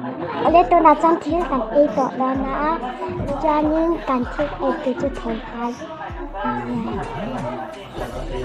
Awle tunah chuan thil kan ei tawh dawn a chuanin kan thil ei tur chu thei hai a nia. Theihai.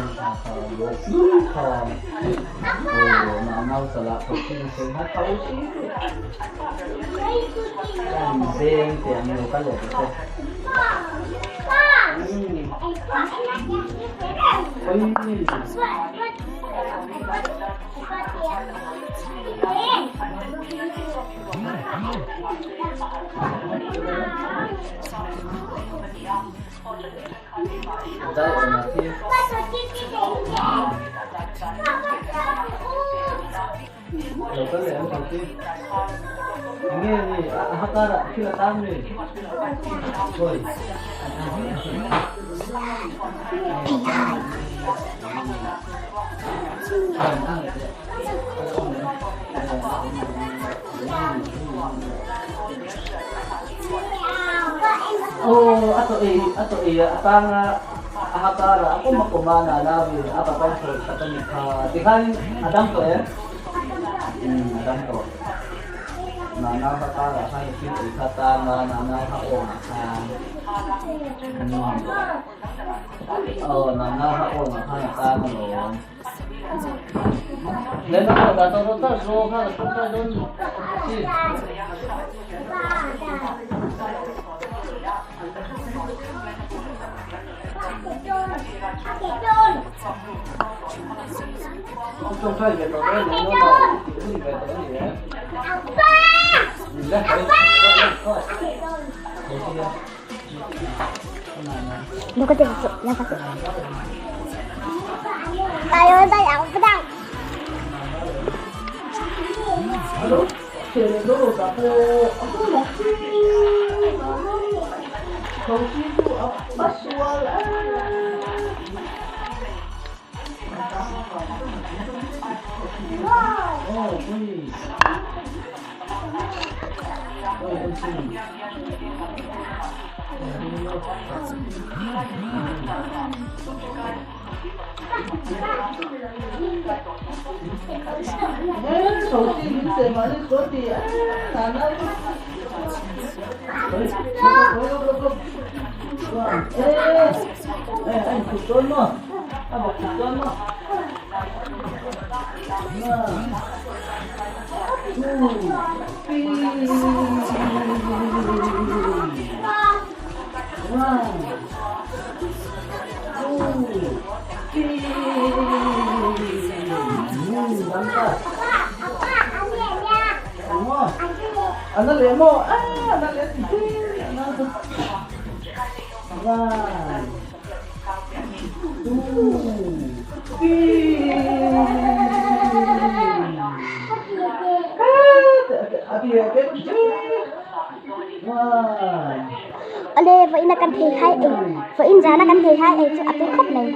Awle vawiin a kan thei hai ei vawiin zana kan thei hai ei chu a tui khawp mai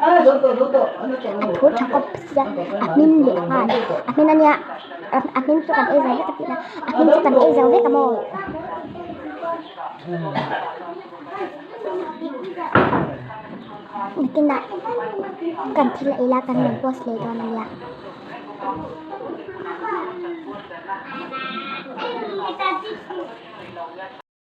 a tui dan a thu tha khawp sia a hmin leh nghal a hmin ania a hmin chu kan ei zo vek a tih na a hmin chu kan ei zo vek a maw. Nakinah kan thil ei la kan rawn post leh dawn ania.